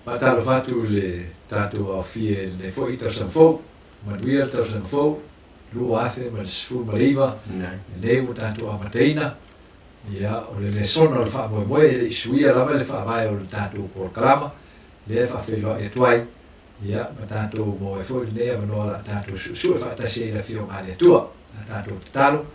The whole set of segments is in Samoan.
Faatalofa atu i le tatou aofia i lenei foi tausaga fou. Manuia le tausaga fou 2019, lenei ua tatou amataina. Ia, o le lesona o le faamoemoe e le i suia lava le faavae o le tatou polokalama, lea e faafeiloai atu ai, ia, ma tatou maua ai foi lenei avanoa o le a tatou suesue faatasi ai i le Afioga a le Atua. A tatou tatalo,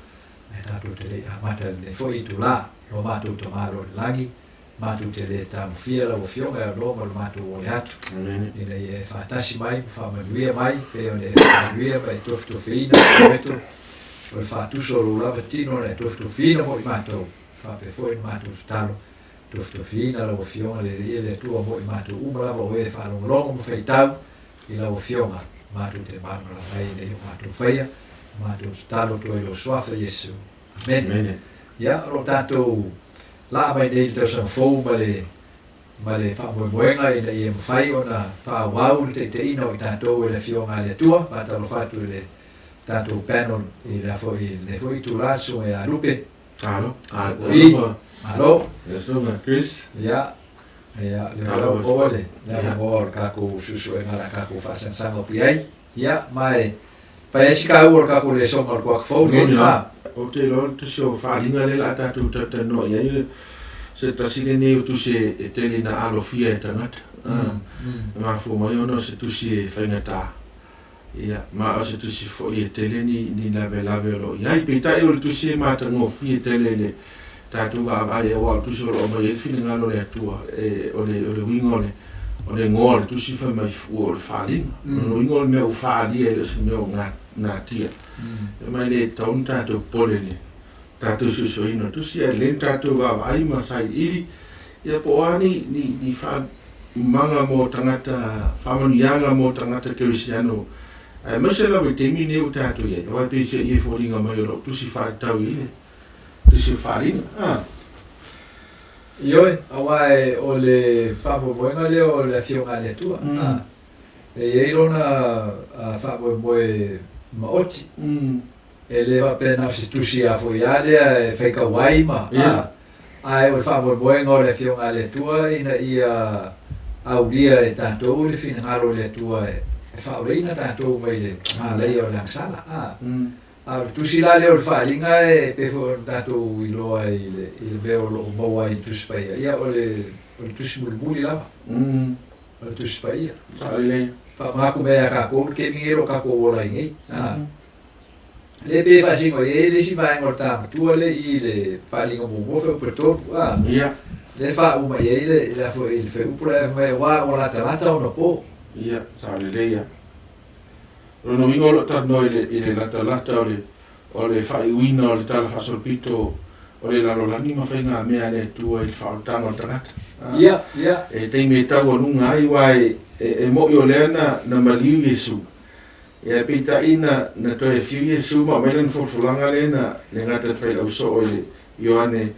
ae tatou te le i amata i lenei foi itula, lo matou Tama o lo o i le lagi, Matou te le tagofia lau Afioga e aunoa ma lo matou ole atu, ina ia e faatasi mai ma faamanuia mai, pei ona e faamanuia ma e tofitofiina le loto o le faatuso o lou lava tino na e tofitofiina mo i matou, faapea foi na matou tatalo, tofitofiina lau Afioga le Alii e le Atua mo i matou uma lava o e e faalogologo ma faitau i lau Afioga, matou te malamalama ai ina ia o matou faia, matou tatalo atu ai i lou Suafa Iesu. Amene. Ia, o lo o tatou laa mai nei i le tausaga fou ma le, ma le faamoemoega ina ia mafai ona faaauau le taitaiina o i tatou e le Afioga a le Atua. Faatalofa atu i le tatou panel i le foi, i lenei foi itula, le Susuga ia Lupe. Malo. I, malo. Le Susuga Chris. Ia, ia, le lau maua le, le avanoa o le tatou suesuega o le a tatou faasangasaga atu i ai. Ia, ma e fai ai si taua o le tatou lesona o le kuaka fou lenei. Moni lava. Ou te iloa o le tusi o Faaaliga lea o le a tatou talatalanoa i ai, o se tasi lenei o tusi e tele ina alofia e tagata. E mafua mai ona o se tusi e faigata, ia, ma o se tusi foi e tele ni lavelave o lo o i ai. Peitai o le tusi e matagofie tele i le tatou vaavaai aua o le tusi o lo o aumai ai le finagalo o le Atua, o le uiga o le O le igoa o le tusi fai mai ua o le faaaliga. O le uiga o le mea ua faaalia e le o se mea ua natia. E mai le tatau ona tatou popole i le tatou suesueina o le tusi, ae lelei ona tatou vaavaai ma sailiili ia po o a ni, ni, ni faaumaga mo tagata, faamanuiaga mo tagata kerisiano, aemaise lava i le taimi lenei ua tatou i ai, aua e peiseai e foliga mai o lau tusi faatatau i le tusi o faaaliga. Ah. Ioe, aua o le faamoemoega lea o le Afioga a le Atua. E i ai lona faamoemoe maoti. E le faapea na o se tusi a foi lava lea e faitau ai ma, ae o le faamoemoega o le Afioga a le Atua ina ia aulia e tatou le finagalo o le Atua e faaolaina tatou mai le malaia o le agasala. A o le tusi la lea o le faaaliga e pei foi ona tatou iloa i le, i le mea o lo o maua ai i le Tusi Paia, ia o le, o le tusi mulimuli lava. O le Tusi Paia. Sao lelei. Faamagatu mea ia tatou le taimi nei o lo o tatou ola ai nei. A. Lea pei e faasino i ai le isi vaega o le ta matua lea i le faaaliga muamua fuaiupu e 3. A. Ia. Lea e faauma i ai le, le, le fuaiupu la e fai mai, aua ua latalata ona po. Ia, sao lelei ia. O lona uiga o lo o talanoa i le latalata o le faaiuina o le Tala Faasolopito o le lalolagi ma faigamea a le Atua i le faaolataga o le tagata. Ia, ia. E taimi e taualuga ai, aua e moni o lea na maliu Iesu, ia peitai na toe afio Iesu ma aumai lana folafolaga lea na le gata i le Failauso i le Ioane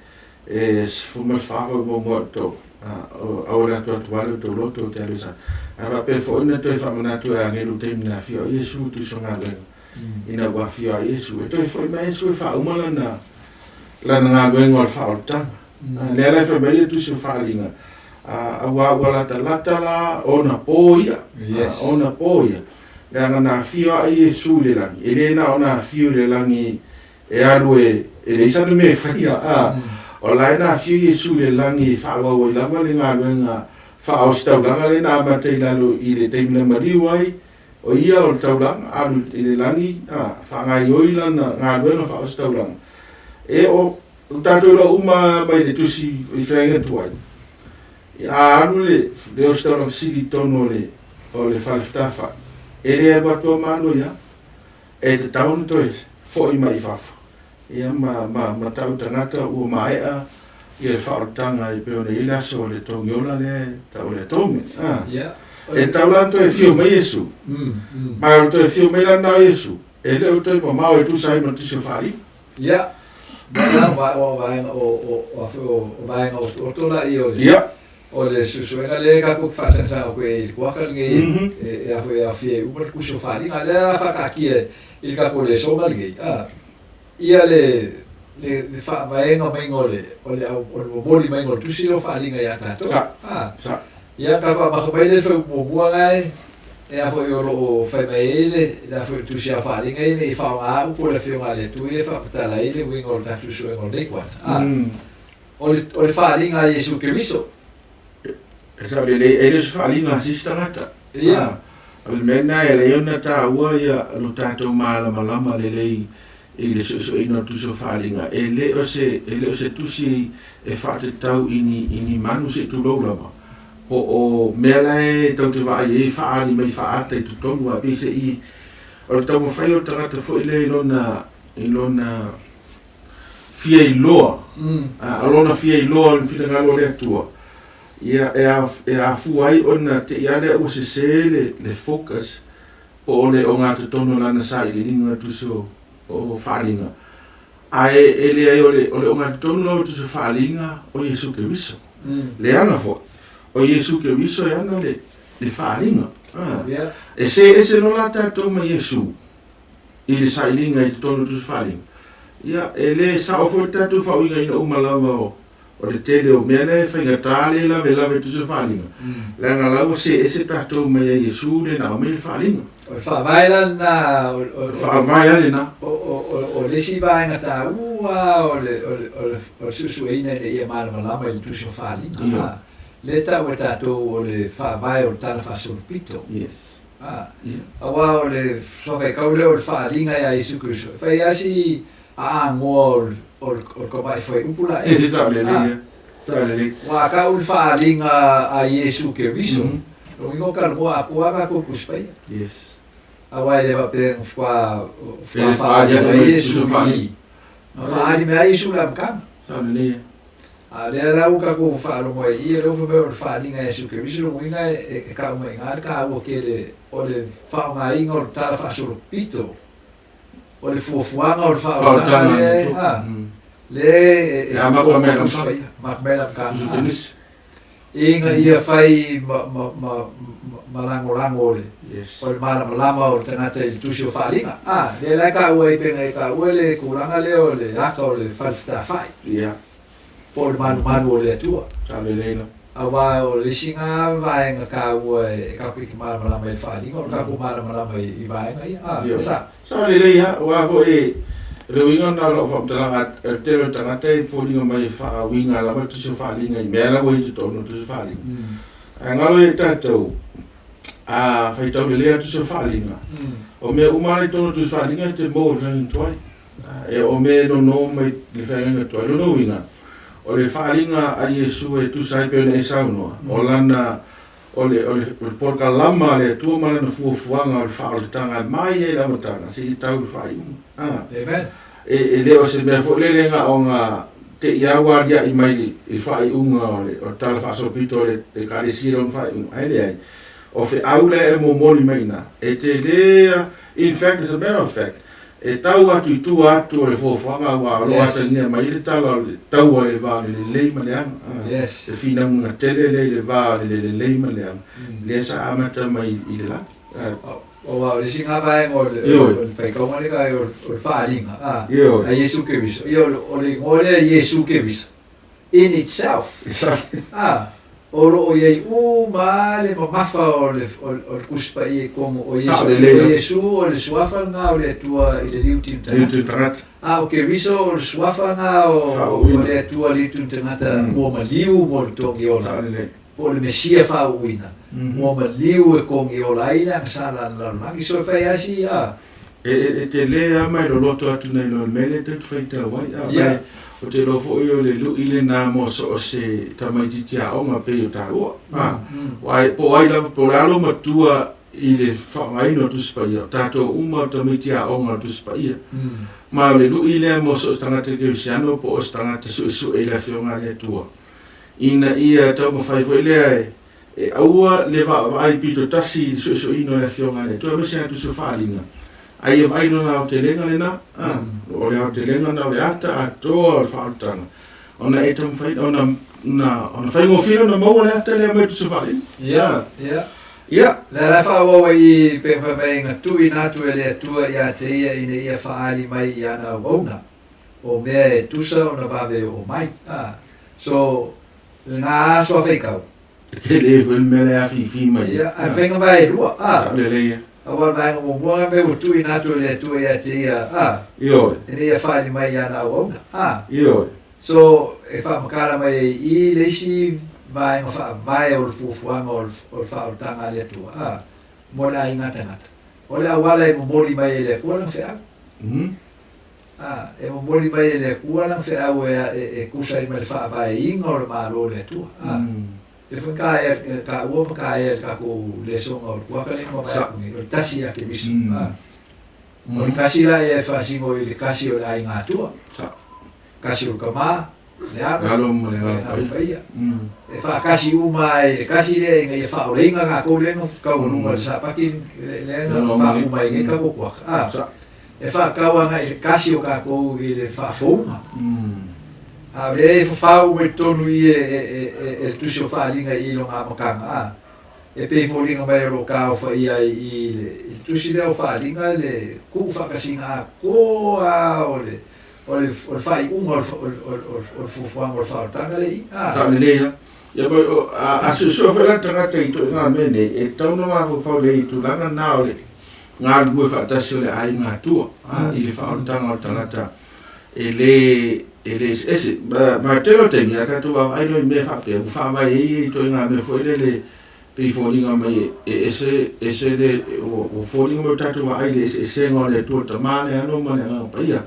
e 14 faamaumau e outou, aua le atoatoa le outou loto ou te alu i sa. Ae faapea foi na toe faamanatu e agelu i taimi na afio ai Iesu i tusi o galuega, ina ua afio ai Iesu, e toe foi mai Iesu e faauma lana, lana galuega o le faaolataga. Lea la e fai mai le tusi o Faaaliga, aua ua latalata la ona po ia, Yes. ona po ia, leaga na afio ai Iesu i le lagi, e le na ona afio i le lagi E alu e, e leai sana mea e faia, a. O la e na afio Iesu i le lagi e faaauau ai lava le galuega faaositaulaga lea na amata i lalo i le taimi na maliu ai, o ia o le taulaga, alu i le lagi, a, faagaoioi lana galuega faaositaulaga. E o, o tatou iloa uma mai le tusi i feagaiga tuai, a alu le, le ositaulaga sili i totonu o le, o le fale fetafai, e le alu atu lava ma alu ai lava. E tatau ona toe foi mai i fafo ia ma, ma, ma tau tagata ua maea ia le faaolataga e pei ona i ai le aso o le togiola lea e tau o le atonement. Ah. Yeah. E tatau la ona toe afio mai Iesu. Ma o le toe afio mai la lena o Iesu, e le o toe mamao e tusa ai ma le tusi o Faaaliga. Yeah. Ma la wa o vaega o o o o vaega o o tola i o le Yeah. O le suesuega lea tatou te faasagasag atu ai i le kuaka lenei e a foi e aofia ai uma le tusi o faaaliga. A lea o le a faataatia i le tatou lesona lenei, a, ia le le faavaega maiga o le o le au o le momoli maiga o le tusi lea o faaaliga ia tatou. Sa. A. Sa. Ia, tatou amata mai lea i le fuaiupu muamua lena e a foi o lo o fai mai ai le le a foi le tusi aofaiga ia ina ia faaaoga upu a le Afioga a le Atua ia e faamatala ai le uiga o le tatou suega o lenei kuata. A, o le, o le faaaliga a Iesu Keriso. E sao lelei, e le o se faaaliga a se isi tagata. Ia. O le mea lena e ala ai ona taua ia lo tatou malamalama lelei i le suesueina o tusi o faaaliga, e le o se, e le o se tusi e faatatau i ni, i ni manu se i tulou lava, po o mea la e tatou te vaai ai e faaali mai faaata i totonu, ae pei se i, o le taumafai o le tagata foi lea i lona, i lona fia iloa, o lona fia iloa o le finagalo o le Atua, ia, e, a, e afua ai ona te i lava lea ua sese le, le focus, po o le ogatotonu o lana sailiiliga o le tusi o, o faaaliga, ae e leai o le, o le ogatotonu lava o le tusi o faaaliga o Iesu Keriso. Leaga foi, o Iesu Keriso e ana le, le faaaliga. Ah. Yeah. E se ese loa la tatou ma Iesu i le sailiga i totonu o le tusi o faaaliga. Ia, e le sao foi le tatou faauigaina uma lava o, O le tele o mea lea e faigata le lavelave i tusi o faaaliga, leaga la ua see ese tatou mai ia Iesu le na aumai le faaaliga. O le faavae la lena, o le faavae lava lena. O le isi vaega taua o le suesueina ina ia malamalama i le tusi o faaaliga, lea e tau e tatou o le faavae o le Tala Faasolopito. Yes. Aua o le suafaikau lea o le faaaliga ia Iesu Keriso, e fai lava si Aangoa o le tamai fuaiupu la e. Sao lelei ia. Sao lelei. Ua kau le faaaliga a Iesu Keriso, lona uiga o talanoa atoa lava tatou Tusi Paia. Yes. Aua e le faapea na faatoa faaali mai Iesu i i. Na faaali mai lava Iesu i le amataga. Sao lelei ia. A o lea la ua tatou faalogo ai i i, lea ua fai mai o le faaaliga a Iesu Keriso, lona uiga e tau mai i ina le taua tele o le faaaogaina o le tala faasolopito. O le fuafuaga o le faaolataga lea e, a, lea e, e amata mai le amataga. Amata mai le amataga. Ina ia fai ma, ma, ma, ma lagolago o le, yes. o le malamalama o le tagata i le tusi o faaaliga. A, lea la e taua ai pei ona e taua le tulaga lea o le ata o le falefetafai. Yeah. Po o le malumalu o le Atua. Sa lelei la. Aua o le isi na vaega taua e tatou te malamalama i le faaaliga, o le tatou malamalama i vaega ia. A, Ioe. sa. Sa lelei lava, aua foi o le uiga lena o lau faamatalaga, o le tele o tagata e foliga mai e faauiga lava le tusi o faaaliga i mea la ua i totonu o le tusi o faaaliga. Ae galo ia i tatou, a faitau lelei lava le tusi o faaaliga, o mea uma lava la i totonu o le tusi o faaaliga e te maua i le feagaiga tuai. E o mea e nono mai le feagaiga tuai. Lona uiga, o le faaaliga a Iesu e tusa ai pei ona e saunoa, o lana, o le, o le, o le polokalama a le Atua ma lana fuafuaga o le faaolataga e mai ai i le amataga seia tau i le faaiuga. A. Amen. E, e le o se mea foi lele na ona te i a ua aliaʻi mai i le faaiuga o le, o le Tala Faasolopito a le Ekalesia i lona faaiuga, ae leai. O feau la e momoli mai i ina, e tele a, in fact, as a matter of fact, E tau atu i tua atu o le fuafuaga aua o lo o atagia mai ai le tala o le taua i le va o le lelei ma le aga. Yes. Le finauga tele lea i le va o le lelei ma le aga, lea sa amata mai i le lagi. Aua o le isi lena vaega o le faitauga lea kai o le faaaliga a Iesu Keriso. Ia o le igoa lea Iesu Keriso in itself. A, o lo o i ai uma lava le mamafa o le, o le Tusi Paia i totonu o Iesu, o Iesu o le suafa lena o le Atua i le liu tino tagata. A o Keriso o le suafa lena o le Atua liu tino tagata ua maliu mo le togi ola, po o le Mesia faauuina, ua maliu e togi ola ai le agasala a le lalolagi. So e fai lava si, a. E tele lava ma e loloto atu nei loa i le mea lea tou te faitau ai. A yeah. Ou te iloa foi o le luʻi lena mo so o se tamaitiiti aoga pei o taua. A, po o ai lava, po o le a lou matua i le faaaogaina o Tusi Paia, o tatou uma o tamaiti aoga o Tusi Paia. Ma o le luʻi lea mo so o se tagata kerisiano po o se tagata suesue i le Afioga a le Atua, ina ia taumafai foi lea e E aua le vaavaai pito tasi i le suesueina o le Afioga a le Atua, aemaise lava tusi o faaaliga, a ia vaai lona aotelega lena, a, o le aotelega lena o le ata atoa o le faaolataga, ona e taumafai, ona, na, ona faigofie ona maua le ata lea mai tusi o faaaliga. Ia, ia. Ia. Lea la e faaauau ai i pei ona fai mai na tuuina atu e le Atua ia te ia ina ia faaali mai i ana auauna o mea e tusa ona vave oo mai. A, so, lena aso a faitau. E tele foi le mea lea afifi mai. Ia, ae faiga faavae e lua, a. Sao lelei ia. Aua o le vaega muamua na mea ua tuuina atu e le Atua ia te ia, a. Ioe. Ina ia faaali mai i ana auauna, a. Ioe. So, e faamatala mai ai i i le isi vaega faavae o le fuafuaga o le faaolataga a le Atua, a, mo le aiga tagata. O le auala e momoli mai e le Atua lana feau. A, e momoli mai e le Atua lana feau e tusa ai ma le faavaeina o le Malo o le Atua. A, lea foi na taea, taua ma taea i le tatou lesona o le kuaka lea na mavae atu nei, o le tasi ia Keriso. A, o le tasi la ia e faasino i le tasi o le aiga Atua, tasi o le Tama, le Alo ma le Agaga Paia. E faatasi uma ai i le tasi lea ina ia faaoleina tatou lea na taualuga i le Sapati lea na faauma ai nei tatou kuaka. A, e faatau agai i le tasi o tatou i le faafouga. A o lea e fafau mai totonu i e le Tusi o Faaaliga i lona amataga, a, e pei e foliga mai o lo o taaofaia ai i le Tusi lea o Faaaliga le tuufaatasiga atoa o le O le faaiuga o le fuafuaga o le faaolataga lea i i. Sao lelei la. Ia ma a suesue foi la le tagata i ituaiga mea nei, e tatau ona mafaufau lelei i tulaga na o le galulue faatasi o le aiga atua i le faaolataga o le tagata e le e le eseese. Ma le tele o taimi, a tatou vaavaai loa i mea faapea, ua faavae ai ia ituaiga mea foi lele pei foliga mai e ese ese le ua foliga mai ua tatou vaai i le eseesega o le Atua le Tama le Alo ma le Agaga Paia.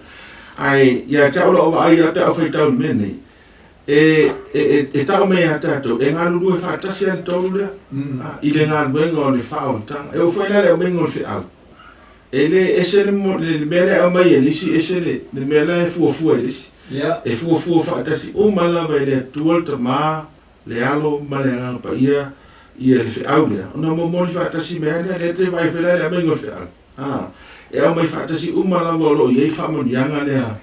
Ae ia te au lau vaai lava pe a ou faitau i le mea nei, e, e, e, e tau mai ia tatou, e galulue faatasi lava le tolu lea i le galuega o le faaolataga. E oo foi la i le aumaiga o le feau, e le ese le, le mea lea e aumai e le isi, ese le, le mea la e fuafua e le isi. E fuafua faatasi uma lava e le Atua le Tama, le Alo ma le Agaga Paia ia le feau lea, ona momoli faatasi mai ai lea, lea te vaai foi la i le aumaiga o le feau, a, e aumai faatasi uma lava o lo o i ai le faamanuiaga lea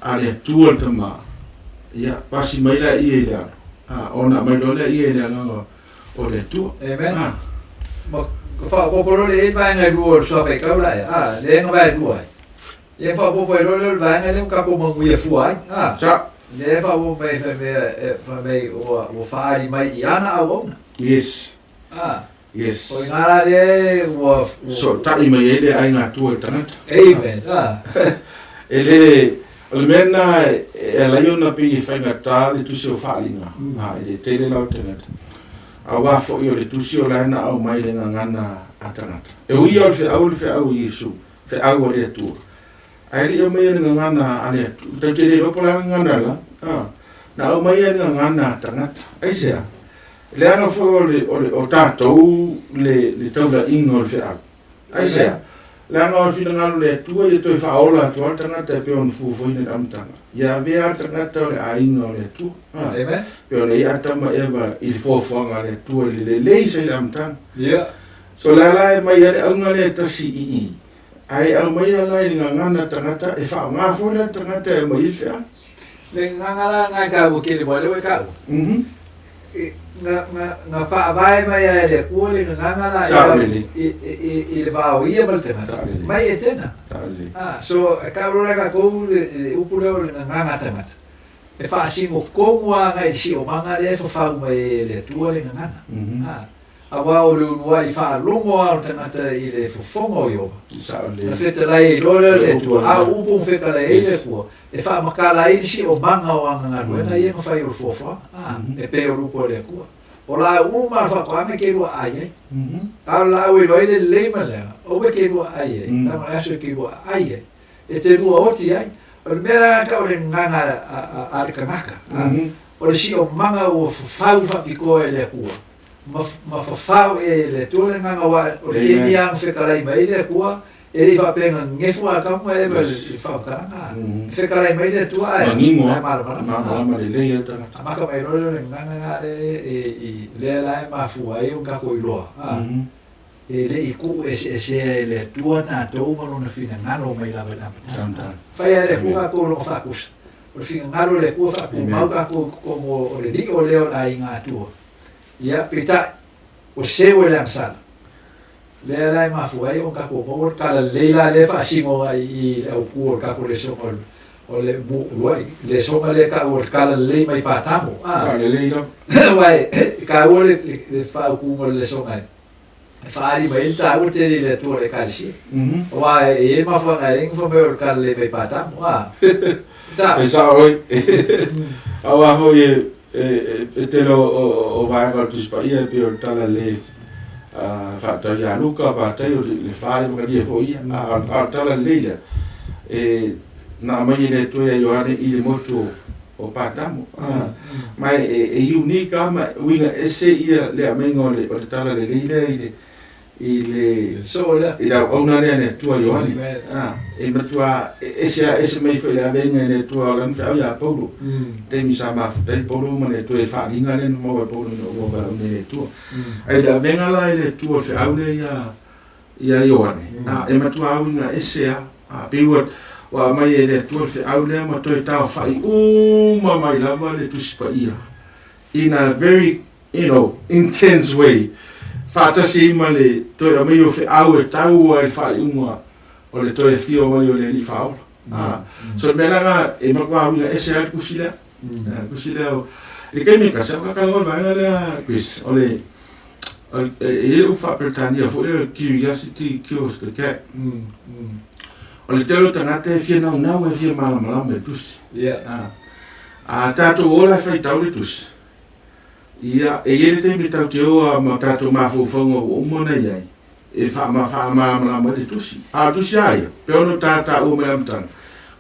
a le Atua le Tama, ia, pasi mai la ia i le Alo, a, ona aumai loa lea ia i le Agaga o le Atua. Amen. A. Ma faaopoopo loa le i ai vaega e lua o le suafaitau la ea, a, lea e gavae lua ai. Ia faaopoopo ai loa lea o le vaega lea ua tatou manuia fua ai. A, Sa. lea e faaopoopo mai fai mea, e, fai mai ua, ua faaali mai i ana auauna. Yes. A, Yes. o i ngā rā lea ua, ua... Sootai mai ai le aiga Atua i le tagata. Amen. A. E le, o le mea lena e ala ai ona pei e faigata le tusi o Faaaliga, a, e le tele la o tagata. Aua foi o le tusi o la e na aumai le gagana a tagata. E ui o le feau o le feau o Iesu, feau a le Atua. Ae le i aumaia le gagana a le Atua, tatou te le iloa po o le a le gagana la, a, na aumaia le gagana a tagata. Aisea? Leaga foi o le, o le, o tatou le, le taulaiga o le feau. Aisea? Leaga o le finagalo o le Atua ia toe faaola atu lava le tagata e pei ona fuafuaina i le amataga. Ia avea le tagata o le aiga o le Atua. A, Amen. pei ona i ai Atama ma Eva i le fuafuaga a le Atua i le lelei sa i le amataga. Ia. So la la e mai ai le auga lea e tasi i i, ae aumaia la i le gagana tagata e faaaoga foi la le tagata e aumai ai le feau. Le gagana la na e taua tele mai lea ua e taua. Na, na, na faavae mai ai e le Atua le gagana la i, i, i le va o ia ma le tagata, mai Etena. Ah, so e taua loa tatou le, le upu lea o le gagana tagata. E faasino tonu lava i le siomaga lea e fafau mai ai e le Atua le gagana. Ah. Aua o le uluai faalogo lava o le tagata i le fofoga o Ieova, na fetalai ai loa lea le Atua, a o upu na fetalai ai le Atua, e faamatala ai le siomaga o ana galuega ia na fai o le fuafuaga, a, e pei o le upu a le Atua. O laau uma a le faatoaga e te lua aai ai. A o le laau e iloa ai le lelei ma le leaga, aua e te lua aai ai, leaga o le aso e te lua aai ai, e te lua oti ai. O le mea la tau o le gagana a le tagata, a, o le siomaga ua fafau faapitoa e le Atua, ma, ma fafao e le Atua le agaga aua o le taimi lava na fetalai mai ai le Atua, e le i faapea na nefu Atamu ma Eva i le faamatalaga. E fetalai mai le Atua ae, Manino ae malamalama. Malamalama lelei ai le tagata. Amata mai loa lea o le gagana lena e, lea la e mafua ai ona tatou iloa, e le i tuueseesea e le Atua tatou ma Lona finagalo mai lava i le amataga. Fai lava e le Atua tatou lona faatusa. O le finagalo o le Atua faatumau tatou i totonu o le lio lea o le aiga Atua. Ia, peitai, ua seu e le agasala. Lea la e mafua ai ona tatou maua le talalelei la lea e faasino ai i le autu o le tatou lesona o le uluai lesona lea e ta'u o le tala lelei mai Patamo a. Faalelei lava. Aua e taua le faaupuga o le lesona e faaali mai ai le taua tele i le Atua o le Ekalesia. Aua e i ai le mafuaaga e leai ni fai mai o le tala lelei mai Patamo a. E sao ai. Aua foi e tele o vaega o le Tusi Paia e pei o le tala lelei faatatau ia Luka, Mataio, le fa Evakalia foi ia. A o le tala lelei lea e na aumai e le Atua ia Ioane i le motu o Patamo. Ma e unique lava ma uiga ese ia le aumaiga o le tala lelei lea i le i le soo lea i le auauna lea a le Atua Ioane. E matua ese lava ese mai foi i le avega i le Atua o lana feau ia Paulo. Taimi sa mafuta ai Paulo ma le Atua i le faaaliga lea na maua e Paulo ina ua valaauina e le Atua. Ae i le avega la i le Atua o le feau lea ia ia Ioane, e matua uiga ese lava. Pei ua aumai e le Atua le feau lea ma toe taofai uma mai lava le Tusi Paia in a very you know, intense way, faatasi ai ma le toe aumaia o feau e tau ai le faaiuga o le toe afio mai o le Alii Faaola. Ah, so le mea la lena, e matua uiga ese lava le tusi lea. Le tusi lea, i le taimi e tasi, a talanoa i le vaega lea, Chris, o le, e i ai le upu faa-Peretania foi lea, curiosity kills the cat. O le tele o tagata e fia naunau e fia malamalama i le tusi. A tatou ola e faitau le tusi, Ia, e i ai le taimi e tatou te o a ma tatou mafaufauga ua uma ona i ai, e faamalamalama ai le tusi. A o le tusi a ia, pei ona ta taua mai le amataga,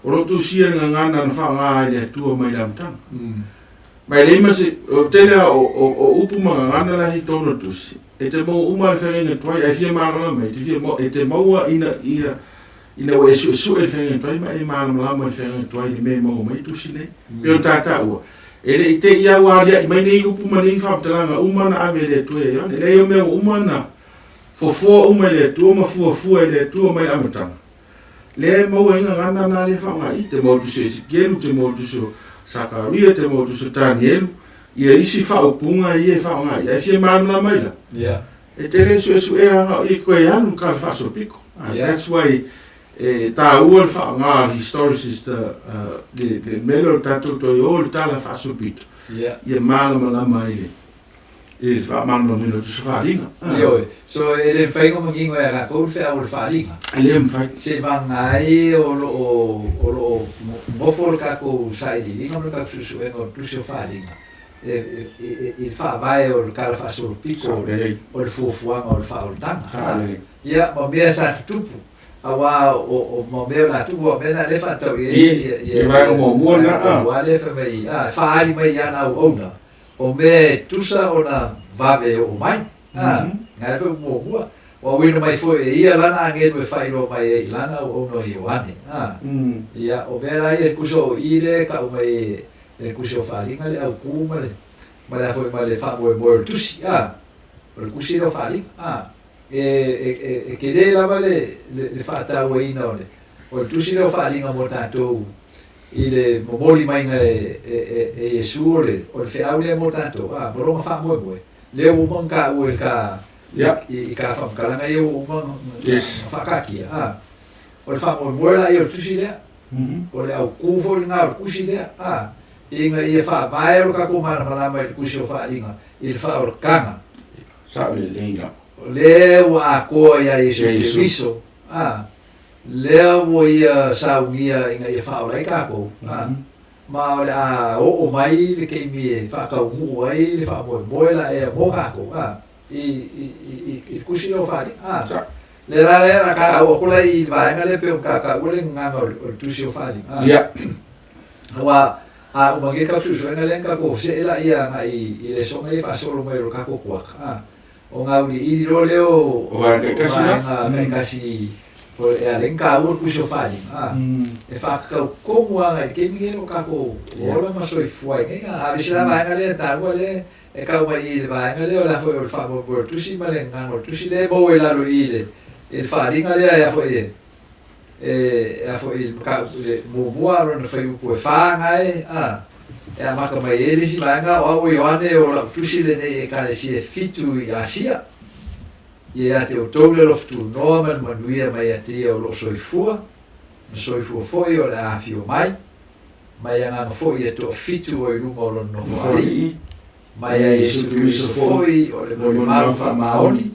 o lo o tusia le gagana na faaaoga ai le Atua mai le amataga. Ma e leai ma se, o le tele lava o upu ma gagana la e i totonu o le tusi, e te maua uma lava i le feagaiga tuai, ae fia malamalama ai, e te maua ina ia, ina ua e suesue i le feagaiga tuai ma e malamalama i le feagaiga tuai i le mea e maua mai ai tusi nei. Pei ona ta taua, E le i te i a ua aliaʻi mai nei upu ma nei faamatalaga uma na ave e le Atua ia Ioane. E leai o mea ua uma na fofoa uma e le Atua ma fuafua e le Atua mai le amataga. Lea e maua ai gagana na lea e faaaoga i te maua tusi o Esekielu, te maua tusi o Sakaria, te maua tusi o Tanielu, ia isi faaupuga ia e faaaoga i. Ae fia malamalama ai la? E te le suesuea aga o i koe alu ka le faasolopiko. That's why E tāua le faaaoga a le historicist le mea lea o le tatou toe o i le tala faasolopito ia malamalama ai le i le faamalamalamaina o tusi faaaliga. Ioe. So e le mafai ona manino ia latou le feau o le faaaliga. E le mafai. Seivaga ai o lo o o lo o nofo le tatou sailiiliga ma le tatou suesuega o le tusi o faaaliga i le faavae o le tala faasolopito o le fuafuaga o le faaolataga. Ia ma mea sa tutupu. Aua o ma mea o le a tupu, o mea na lea e faatatau i ai ia ia vaega muamua lena a. Muamua lea fai mai a e faaali mai i ana auauna o mea e tusa ona vave e oo mai. A, na foi muamua. Ua auina mai foi e ia lana agelu e faailoa mai ai i lana auauna o Ioane. A, ia o mea la ia e tusa o i lea e tau mai e le tusi o Faaaliga le aukū ma le ma le a foi ma le faamoemoe o le tusi. A, o le tusi lea o Faaaliga. A. E tele lava le faatauaina o le tusi lea o Faaaliga mo tatou i le momoli maiga e Iesu o le feau lea mo tatou, a, ma lona faamoemoe, lea ua uma ona taua i ka i ka faamatalaga ia ua uma ona faataatia, a. O le faamoemoe la ia o le tusi lea, o le autu foi lena o le tusi lea, a, ina ia faavae lo tatou malamalama i le tusi o Faaaliga i le faaolataga. Sao lelei lava. O lea ua atoa ia Iesu Keriso, a, lea ua Ia saunia ina ia faaola ai tatou, a, ma o le a oo mai le taimi e faataunuu ai le faamoemoe la ea mo tatou, a, i, i, i, i le tusi lea o Faaaliga, a. Lea la lea na ka oo atu la i le vaega lea pei ona ta taua le gagana o le tusi o Faaaliga, a. Aua a uma nei le tatou suesuega lea ona tatou see laia agai i lesona ia e faasolo mai o le tatou kuaka, a, ona auiliili loa lea o vaega taitasi e ala ai ona taua le tusi o Faaaliga, a, e faatatau tonu lava agai i le taimi lenei o tatou ola ma soifua ai nei. A o le isi la vaega lea e taua lea e tau mai i le vaega lea o le a foi o le faamoemoe o le tusi ma le gagana o le tusi lea e maua i lalo i i le Faaaliga lea e a foi e E a foi i le mataupu i le muamua a lona fuaiupu e fa gae, a, e amata mai ai le isi vaega, o au o Ioane o lau tusi lenei i Ekalesia e fitu i Asia, ia ia te outou le alofa tunoa ma le manuia mai ia te ia o lo o soifua, ma soifua foi o le a afio mai. Ma e agaga foi e toafitu o i luma o lona nofoalii, ma ia Iesu Keriso foi o le molimau faamaoni,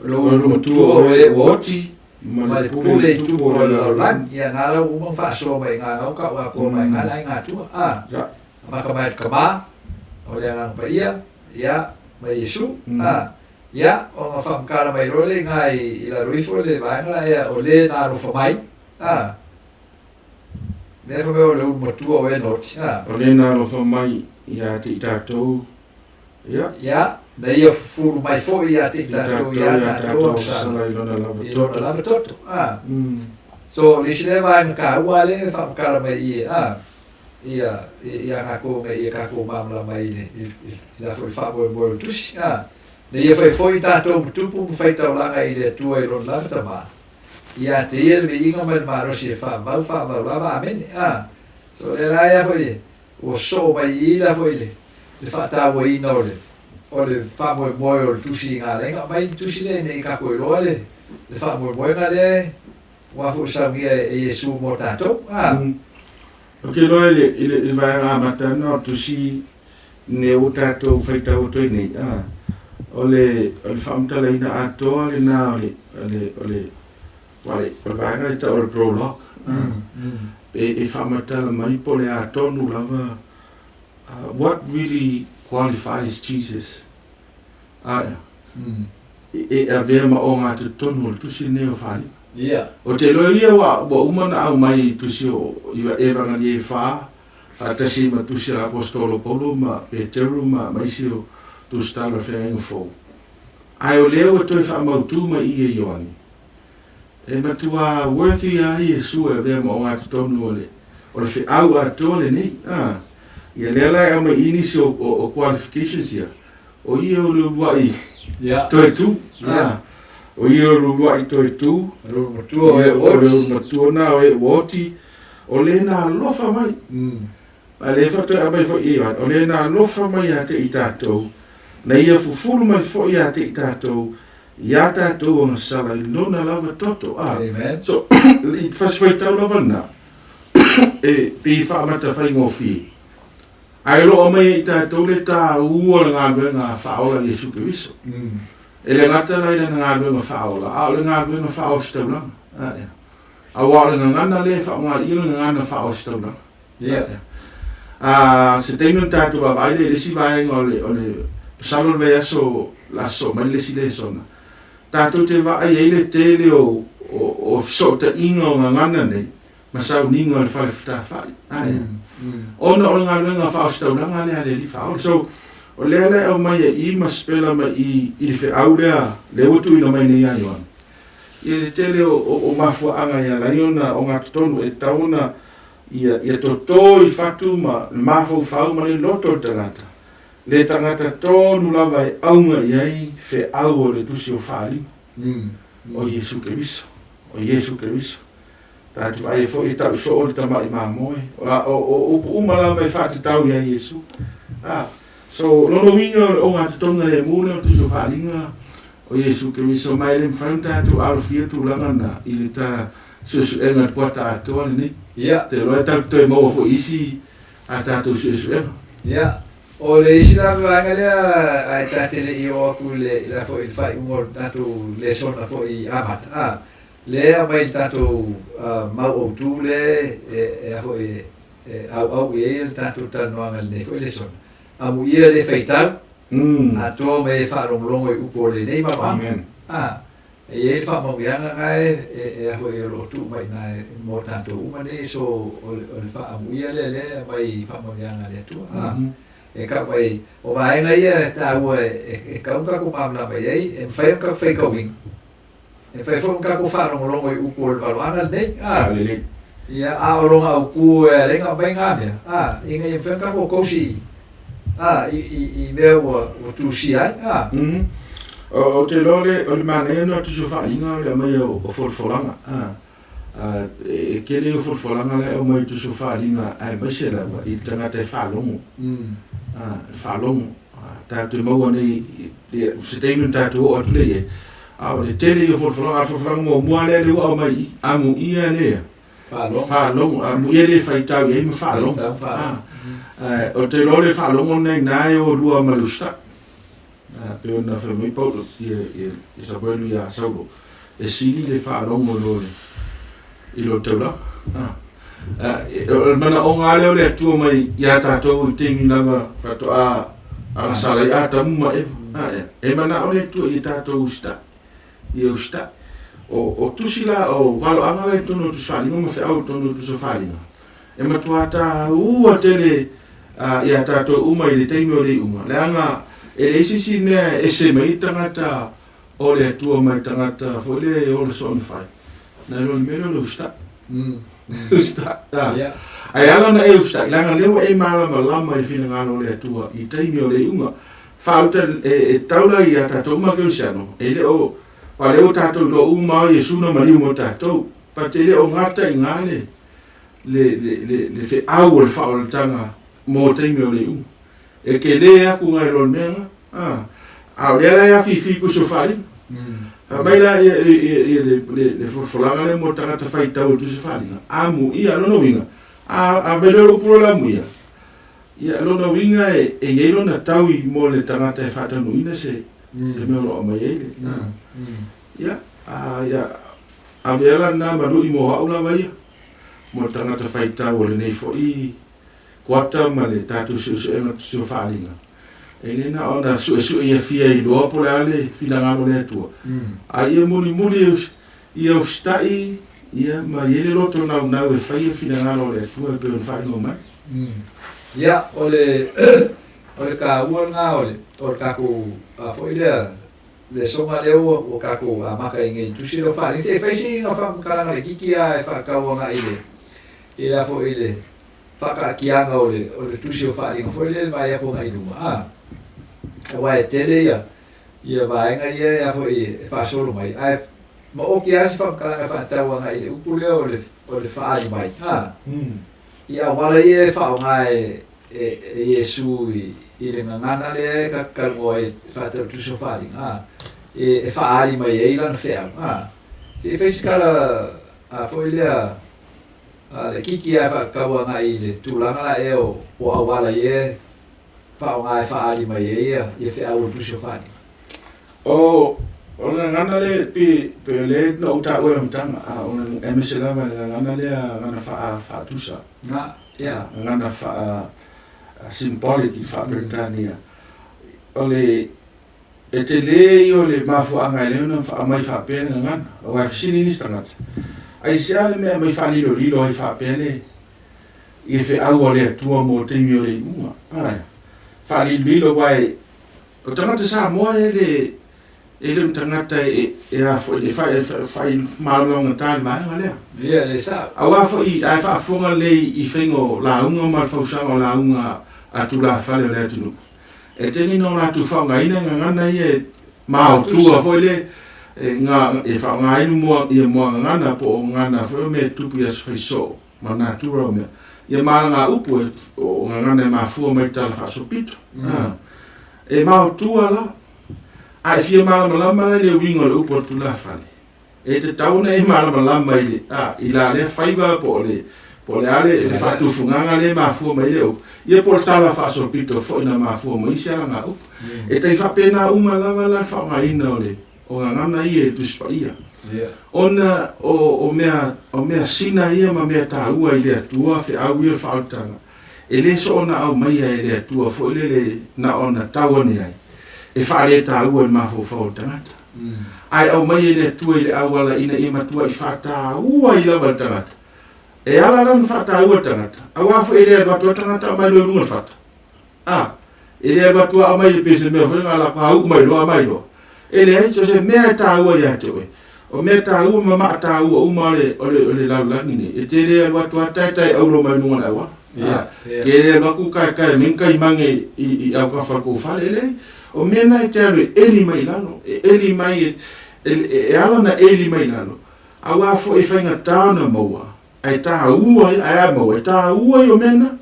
o le ulu matua o e ua oti, ma le pule i tupu o le lalolagi. Ia nga lau uma faasoa mai nga ngau ka ua koa mai nga le aiga atua. A, amata mai le tama, o le Agaga Paia, ia, ma Iesu. A, ia, ona faamatala mai loa lea i ina i lalo ifo le vaega la ea o le na alofa mai. A, mea fai mai o le ulu matua o e na oti. A. O le na alofa mai ia te i tatou, ia. Ia, na ia fufulu mai foi ia te i tatou ia tatou agasala i lona lava toto. I lona lava toto. A. So, o le isi lea vaega taua lea e faamatala mai i, a, ia, ia kakou ina ia kakou malamalama ai i le, i le a foi faamoemoe o le tusi. A. Na ia fai foi tatou ma tupu ma faitaulaga i le Atua i lona lava Tama. Ia te ia le viiga ma le malosi e faavavau faavavau lava. Amene. A. So, o lea la ea foi ua soo mai i i la foi le, le faatauaina o le, o le faamoemoe o le tusi i Galaina. Aumai le tusi lea ina ia tatou iloa le, le faamoemoega lea ua foi saunia e Iesu mo tatou. A. Ou te iloa i le, i le, i le vaega amata lena o le tusi lenei ua tatou faitau atu ai nei, a, o le, o le faamatalaina atoa lena o le, o le, o le, o le, o le vaega lea e tau o le prologue, a, e, e faamatala mai po o le a tonu lava, what really qualifies Jesus, a, e avea ma ogatotonu o le tusi lenei o Faaliga. Ia. Ou te iloa ia ua, ua uma ona aumai i tusi o Evangelia e fa, faatasi ma tusi a Aposetolo Paulo ma Peteru ma, ma isi o tusitala o le Feagaiga Fou. Ae o lea ua toe faamautu mai i e Ioane, e matua worthy lava Iesu e avea ma ogatotonu o le, o le feau atoa lenei. A, ia lea la e aumai i nisi o, o, o qualifications ia, O ia o le uluai toe tu. O ia o le uluai toe tu. O le ulu matua o e ua oti. O le ulu matua na o e ua oti. O le na alofa mai. A le faatoe aumai foi i o le na alofa mai ia te i tatou. Na ia fufulu mai foi ia te i tatou. Ia tatou agasala i lona lava toto. Amen. So, i te fasifaitau lava lena, e pei e faamata faigofie. Ae loa mai e i tatou le tāua o le galuega faaola a Iesu Keriso. E le gata la i lana galuega faaola, a o le galuega faaositaulaga. Aua o le gagana lea e faaaoga i i o le gagana faaositaulaga. A, se taimi ona tatou vaavaai lea i le isi vaega o le, o le, masalo o le vaiaso le a sosoo mai le isi lesona, tatou te vaai ai le tele o, o, o fesootaiga o gagana nei, ma sauniga o le fale fetafai. Ae, ona o le galuega faaositaulaga lea a le Alii Faaola. So, o lea la e aumai ai i ma sipela mai i i le feau lea, lea ua tuuina mai nei ia Ioane. Ia le tele o, o, o mafuaaga e ala ai ona ogatotonu e tatau ona ia, ia toto i fatu ma le mafaufau ma le loto o le tagata, le tagata tonu lava e auga i ai feau o le Tusi o Faaaliga, o Iesu Keriso, o Iesu Keriso. Tatou vaai ai foi e tau soo le tamai mamoe. O, la, o, o upu uma lava e faatatau ia Iesu. Ah, so, lona uiga o le ogatotonu lemu lea o le Tusi o Faaaliga o Iesu Keriso, ma e le mafai ona tatou alofia tulaga na i le ta suesuega i le kuata atoa lenei. Ia. Te iloa e tatou te toe maua foi i isi a tatou suesuega. Ia. O le isi la vaega lea ae ta te le i oo atu i le, i la foi i le faaiuga o le tatou lesona foi amata, a, Lea e aumai i le tatou mau autu lea e a foi e auau i ai le tatou talanoaga i lenei foi lesona. Amuia le faitau, atoa ma e faalogologo i upu o lenei maluaga. A, e i ai le faamanuiaga na e a foi o lo o tuu mai i ina mo tatou uma nei, so o le faaamuia lea lea e aumai i faamanuiaga a le Atua. A, e tau mai, o vaega ia e taua e tatau ona tatou malamalama i ai, e mafai ona tatou faitauina. E fai foi ona tatou faalogologo i upu o le valoaga lenei, a. Lelei. Ia, a o lona autu e ala ai ona aumai na mea, a, ina ia mafai ona tatou tausi i, a, i, i, i mea ua, ua tusia ai, a. Mm. O, ou te iloa o le, o le manaia lena o tusi o faaaliga o le aumai o, o folafolaga, a. A, e, e tele o folafolaga la e aumai i tusi o faaaliga aemaise lava i le tagata e faalogo. Mm. A, e faalogo. A, tatou te maua nei, i, i, se taimi ona tatou oo atu lea i ai. A o le tele ia o folafolaga, a o le folafolaga muamua lea lea ua aumai i i, amuia lea. Faalogo. Amuia le faitau i ai ma faalogo. Ou te iloa o le faalogo lena i ina e o lua ma le usitai. Pei ona fai mai Paulo, ia Samuelu ia Saulo, e sili le faalogo i lo le i lo taulaga. O le manaoga lava lea o le Atua mai ia tatou i taimi lava faatoa agasala ai Atamu ma Eva. E manao le Atua ia tatou usitai. Ia usitai. O tusi la, o valoaga la i totonu o Tusi Faaaliga ma feau i totonu o Tusi Faaaliga, e matua taua tele ia tatou uma i le taimi o le iuga, leaga e leai se isi mea e ese mai ai tagata o le Atua mai tagata foi lea e ola soona fai, nai lo le mea lea o le usitai. Usitai. Ae ala ona e usitai, leaga o lea ua e malamalama i le finagalo o le Atua i taimi o le iuga. Faauta e tau la ia tatou uma kerisiano, e le o, aua lea ua tatou iloa uma o Iesu na maliu mo tatou, but e le o gata i ina le, le, le, le, le feau o le faaolataga mo taimi o le iuga. E tele atu nai lo le mea na, a, a o lea la e afifi kusi o faaaliga. Fai mai la ia, ia, ia le, le, le folafolaga lea mo tagata faitau o tusi faaaliga, amuia, lona uiga, a, a mai loa le upu loa le amuia, Ia, lona uiga e i ai lona taui mo le tagata e faataunuuina se se mea o lo o aumai ai le. Ia, a, ia, avea la lena ma lui mo au lava ia, mo le tagata faitau o lenei foi kuata ma le tatou suesuega o faaaliga. E le na ona suesue ia fia iloa po o le a le finagalo o le Atua, a ia mulimuli ia usitai ia ma i ai le loto naunau e fai le finagalo o le Atua e pei ona faaigoa mai. Ia, o le o le taua lena o le o le tatou a foi lea lesoga lea ua ua tatou amata ai nei i tusi lea o Faaaliga. Se i fai sina faamatalaga laitiiti lava e faatatau agai i le i le a foi i le faataatiaga o le o le tusi o Faaaliga foi lea i le vaai atu agai i luma a. Aua e tele ia ia vaega ia a foi e faasolo mai ae maoti lava se faamatalaga e faatatau agai i le upu lea o le o le faaali mai a. I auala ia e faaaoga e Iesu i le gagana lea e talanoa ai e faatatau tusi o faaaliga, a, e faaali mai ai lana feau, a. Se i fai se tala a foi lea a laitiiti lava e faatatau agai i le tulaga la ea o auala ia e faaaoga e faaali mai ai ia feau o le tusi o faaaliga. O o le gagana lea pe pe o lea na ou taua i le amataga, a o le aemaise lava le gagana lea gagana faa faatusa. Na, ia. Gagana faa symbolic i faa-Peretania. O le e tele ia o le mafuaaga e lea ona aumai faapea le gagana. Aua e fesili nisi tagata, aisea le mea e aumai faalilolilo ai faapea le i feau a le Atua mo taimi o le iuga. Ae faalilolilo aua e O tagata Samoa e le e le o ni tagata e e a foi e fai fai malamalama le vaega lea. Ia le sao. Aua foi a e faafofoga lelei i faiga o lauga ma le fausaga o lauga a tulafale o le atunuu, e tele ina o latou faaaogaina gagana ia e maotua foi le e ga e faaaogaina moa ia moagagana po o gagana foi o mea e tupu i aso faisoo ma natura o mea. Ia ma ngā upu e, o gagana e mafua mai tala faasolopito. E maotua la, a e fia malamalama la i le uiga o le upu a le tulafale, e tatau ona e malamalama i le, a, i la lea faiva po o le, po o le a le, le faatufugaga lea e mafua mai le upu, ia po o le tala faasolopito foi na mafua mai isi ala ngā upu. E tai faapena uma lava la le faaaogaina o le, o gagana ia i le Tusi Paia. Ona o, o mea, o mea sina ia ma mea taua i le Atua, feau ia o le faaolataga, e le soona aumaia e le Atua foi lele na ona tau ane ai, e faaletaua i le mafaufau o le tagata. Ae aumai e le Atua i le auala ina ia matuai faataua ai lava le tagata. E ala la ona faataua le tagata, aua foi e le alu atu lava le tagata aumai loa i luga o le fata. A, e le alu atu lava aumai pei se mea foi lea na alu mai loa aumai loa. E leai, so se mea e taua ia te oe. O mea taua ma maa taua uma o le, o le, o le lalolagi nei, e te le alu atu lava taetae auro mai luga o le auala. Yeah, yeah. Ke le alu atu kaekae mai ni kaimange i, i aukafa o le kou fale. E leai. O mea na e te alu e eli mai i lalo, e eli mai, e, e, e ala ona eli mai i lalo, aua foi e faigata ona maua, Ae taua ia, ae a maua, e taua ia o mea na.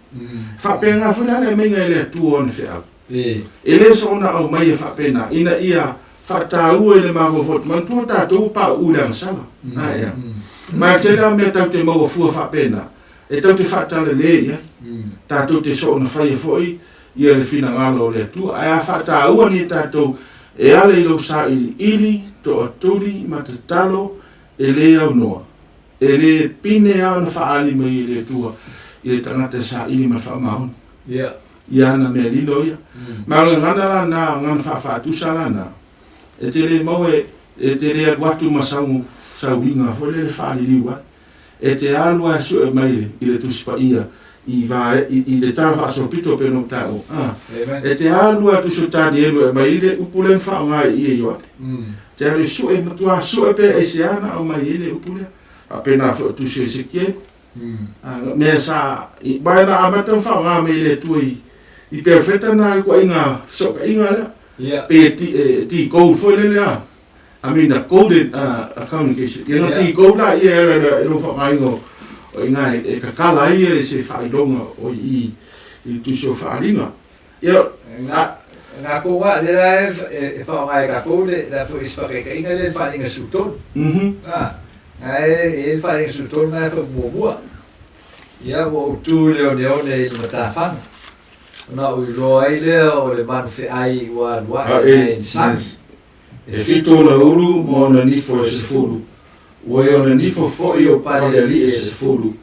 Faapena foi la le aumaiga e le Atua o ana feau. E le soona aumaia faapena, ina ia faataua i le mafaufau atu, manatua tatou ua pauu i le agasala. Ae a? Ma e tele lava mea tatou te maua fua faapena, e tatou te faatalale i ai. Tatou te soona faia foi ia le finagalo o le Atua. Ae a faataua nei tatou e ala i lou sailiili, toatuli ma tatalo e le aunoa, e le pine lava ona faaali mai e le Atua i le tagata e saili ma le faamaoni. Ia ana mea lilo ia. Ma o le gagana la na, gagana faafaatusa la na, e te le maua e te le alu atu ma sau sauiga foi lele faaliliu ai. E te alu lava e sue mai i le Tusi Paia i vae i le tala faasolopito pei ona ou taua. A, e te alu lava Tusi o Tanielu e aumai le upu lea na faaaoga i i e Ioane. E te alu e sue, matua sue pe aisea na aumai ai le upu lea. Faapena foi o Tusi o Esekielu. A, mea sa, aua na amata ona faaaoga mai e le Atua i perofeta na ituaiga fesootaiga lea. Pe e decode foi lele a. I mean a coded a communication. Ia na decode la ia e ala i lou faaaogaina o i ina e kakala ai ia i se faailoga o i i le tusi o faaaliga. Ia, a. Nga kou a le la e faaaoga e kakou le la foi se faakaitaiga lea le faaaliga 13. A, nga e i ai le faaaliga 13 nga e faamuamua. Ia ua ou tu i le oneone i le matafaga. Ona ou iloa ai lea o le manu feai ua alu ae i le sami. E fitu ona ulu ma ona nifo e 10, ua i ona nifo foi o palealii e 10,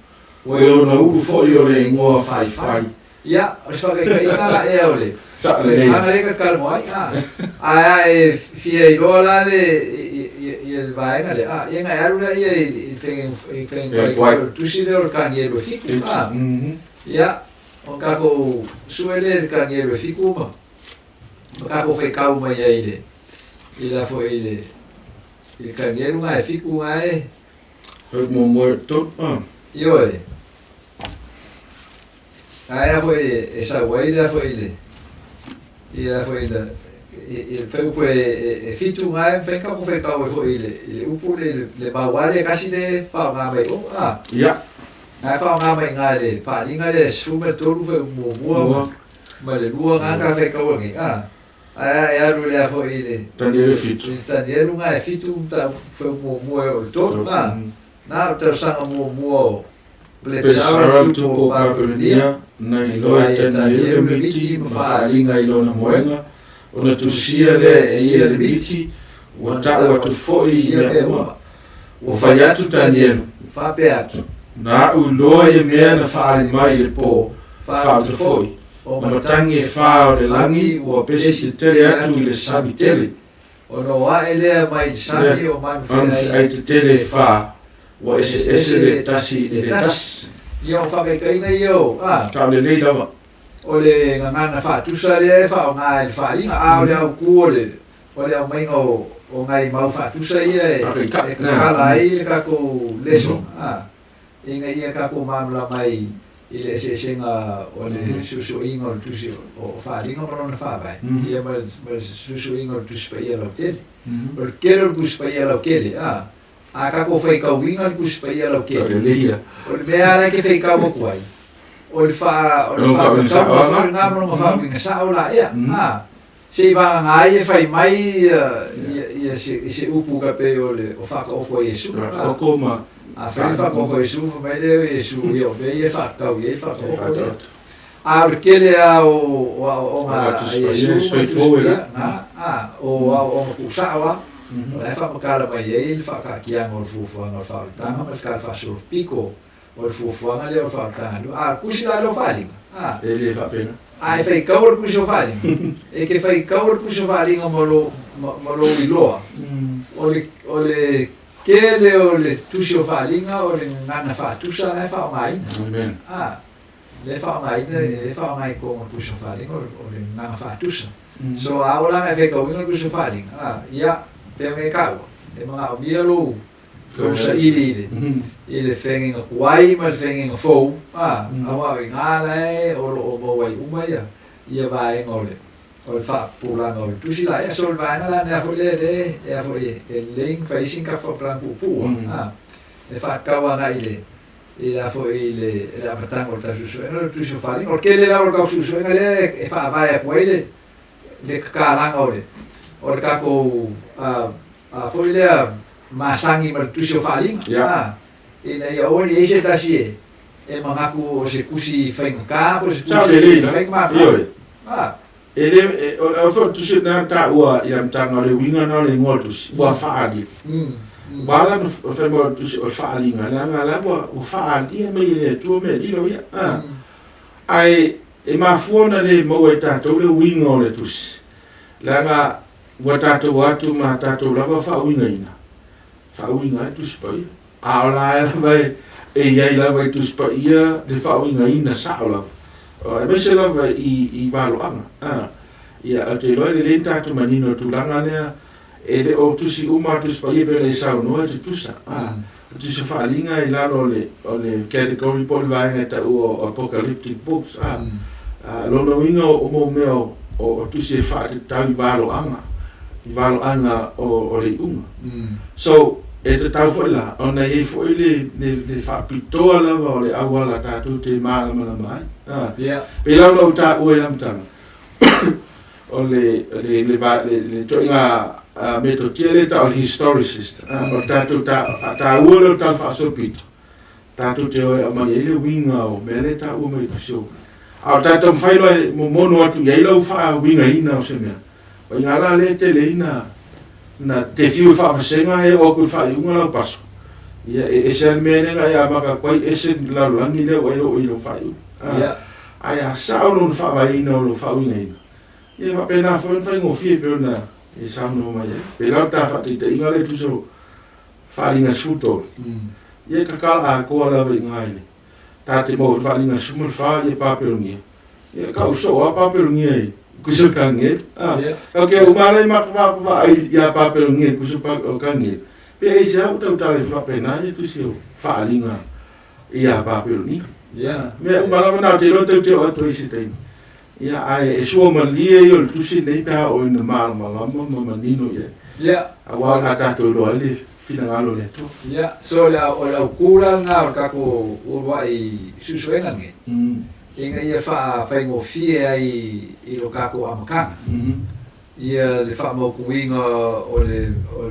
ua i ona ulu foi o le igoa faifai. Ia, o se faakaitaiga la ea o le agaga lea e takalamo ai, a. Ae a e fia iloa la le ia le vaega lea, a, ia na e alu lea i le fegefegai o le tusi lea o le Kanielu e fitu, a. Ia, ona tatou sue lea i le Kanielu e fitu ma ma tatou faitau mai ai i le i la foi i le i le Kanielu na e fitu na e. Fai muamua e tolu, a. Ioe. Ae a foi e sau ai lea foi i le i la foi i le i le fuaiupu e fitu na e mafai ona tatou faitau ai foi i le i le upu le le mau lea e tasi le faaaoga mai o a. Ia. Na e faaaoga mai i ina i le faaaliga lea e 13 fuaiupu muamua ma le lua na ta faitau ai nei a. Ae e alu lea foi i le Tanielu e fitu. I le Tanielu na e fitu fuaiupu muamua e oo i le tolu a. Na o le tausaga muamua o Belesara tupu o Papelonia, na iloa e Tanielu le miti ma faaaliga i lona moega, ona tusia lea e ia le miti, ua tau atu foi i mea uma. Ua fai atu Tanielu, Faapea atu. Na aʻu iloa ia mea na faaali mai i le po, faaoto foi, o matagi e fa o le lagi ua pesi tetele atu i le sami tele. Ona o ae lea mai i le sami o manu feai tetele e fa, ua eseese le tasi i le tasi. Ia, o faamaitaiga ia o, a. Tau lelei lava. O le gagana faatusa lea e faaaoga i le faaaliga, a o le autu o le, o le aumaiga o, o nai mau faatusa ia e, e kakala ai le tatou lesson, a, ina ia tatou malamalama ai i le eseesega o le suesueina o le tusi o Faaaliga ma lona faavae, ia ma le suesueina o le Tusi Paia lautele. O le tele o le Tusi Paia lautele, a, a tatou faitauina le Tusi Paia lautele, o le mea lava la e te faitau atu ai, o le faa, o le faatatauga foi lena ma lona faauiga sao la ea, a, se i vagana ai e fai mai ia se upu ka pei o le o faataoto a Iesu. Faataoto ma. A fai le faataoto a Iesu, fai mai lea o Iesu, ia o mea ia e faatatau i ai le faataoto lea. A o le tele lava o aoaoga a Iesu ma Tusi Paia, na, a, o aoaoga tuusao lava, o la e faamatala mai ai le faataatiaga o le fuafuaga o le faaolataga ma le tala faasolopito O le fuafuaga lea o le faaolataga lua. A o le tusi la lea o Faaaliga, a. E le faapena. A e faitau le tusi o Faaaliga, e te faitau le tusi o Faaaliga ma lou, ma, ma lou iloa, o le, o le tele o le tusi o Faaaliga o le gagana faatusa la e faaaogaina. Amen. A, lea e faaaogaina, lea e faaaoga i totonu o le tusi o Faaaliga, o le gagana faatusa. So, a oo la ina e faitauina le tusi o Faaaliga, a, ia, pei ona e taua, e manaomia lou, Lou saili i le, i le feagaiga tuai ma le feagaiga fou, a, aua o i ina la e o lo o maua ai uma ia, ia vaega o le, o le faapupulaga o le tusi la. Ia, so o le vaega la lea foi lea le, e a foi, e lelei ona fai isi ni tatou faamatalaga puupuu, a, e faatatau agai i le, i la foi i le, le amataga o le tatou suesuega, o le tusi o Faaaliga. O le tele lava o le tatou suesuega lea e faavae atu ai le, le kakalaga o le, o le tatou, a, a foi lea masagi ma le tusi o Faaaliga. A. Ina ia aua ne i ai se tasi e e manatu o se tusi faigata po o se Sao tusi lelei la. faigamafa. Ioe. A. E le, e, o le foi tusi na taua i le amataga o le uiga na o le igoa o le tusi, ua faaali. Ua ala ona fai mai o le tusi o le faaaliga, leaga la ua, ua faaalia mai e le Atua mea lilo ia. A. Ae e mafua ona le maua e tatou le uiga o le tusi, leaga ua tatou atu ma tatou lava faauigaina, faauiga ai Tusi Paia. A o la e lava e i ai lava i Tusi Paia le faauigaina sao lava, aemaise lava i valoaga. Ia, ou te iloa e lelei ona tatou manino i le tulaga lea, e le o tusi uma a Tusi Paia pei ona e saunoa e tutusa. O tusi faaaliga i lalo o le category po o le vaega e taua o apocalyptic books. Lona uiga o mau mea o tusi e faatatau i valoaga, i valoaga o le iuga. So, e tatau foi la ona i ai foi le faapitoa lava o le auala tatou te malamalama ai. Pei la ona ou taua i le amataga, o le ituaiga metotia lea e tau o le historicist, o le tatou faataua lea o le tala faasolopito, tatou te o e aumai ai le uiga o mea lea e taua mai i tusi o. A o tatou taumafai loa e momono atu i ai lau faauigaina o se mea, o i ina la lea e tele ai na te fiu e faavasega e oo atu i le faaiuga lau paso. Ia, e ese lava le mea lea na e amata atu ai, ese le lalolagi lea ua e oo i lou faaiuga. Ae a sao lona faavaeina o lou faauigaina, ia e faapena foi ona faigofie pei ona e saunoa mai ai. Pei la o le ta faataitaiga lea e tusa o faaaliga 13, ia e tatala atoa lava i ina i le ta te maua i le faaaliga 14 ia Papelonia. Ia kau soo a Papelonia i kusa Kanieli. Ah, ok, o mala i maka vaai ia Papelonia i kusa Kanieli. Pe aisea ua tautala i faapena ia tusi o faaaliga ia Papelonia. Mea uma lava na, ou te iloa tou te oo atu ai i se taimi. Ia, ae e sua malie ia o le tusi lenei pe a oo ina malamalama ma manino i ai. Aua o le a tatou iloa ai le finagalo o le Atua. Ia, so o le autu la lena o le tatou uluai suesuega lenei, ina ia faafaigofie ai i lo tatou amataga ia le faamautuina o le o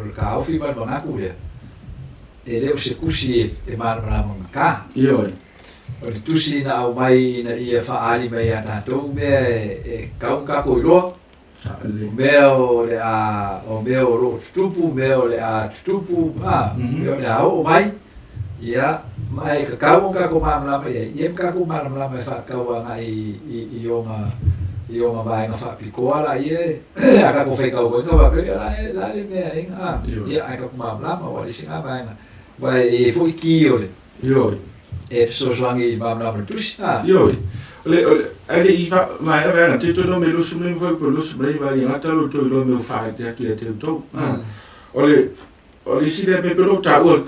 le taofi ma le manatu lea, e le o se tusi e malamalama gata. Ioe. O le tusi na aumai ina ia faaali mai ia tatou mea e tatau ona tatou iloa, o mea o le a, o mea o lo o tutupu, mea o le a tutupu, a, mea o le a oo mai, ia, ma e tatau ona tatou malamalama i ai, ia ma tatou malamalama e faatatau agai i ona, i ona vaega faapitoa laia, a tatou faitau foi ona faapea lea, o le a le mea e a, ia, ae tatou malamalama, aua o le isi lena vaega, aua e i ai foi ki o le. Ioe. E fesoasoani i malamalama le tusi, a. Ioe. O le, o le, ae le i fa, vaea vaega, te toe no me lusu mle mfai po lusu mle va ia ngata lo toi lo me ufa te atu ia te utou. O le, o le isi lea mea pei ona ou taua,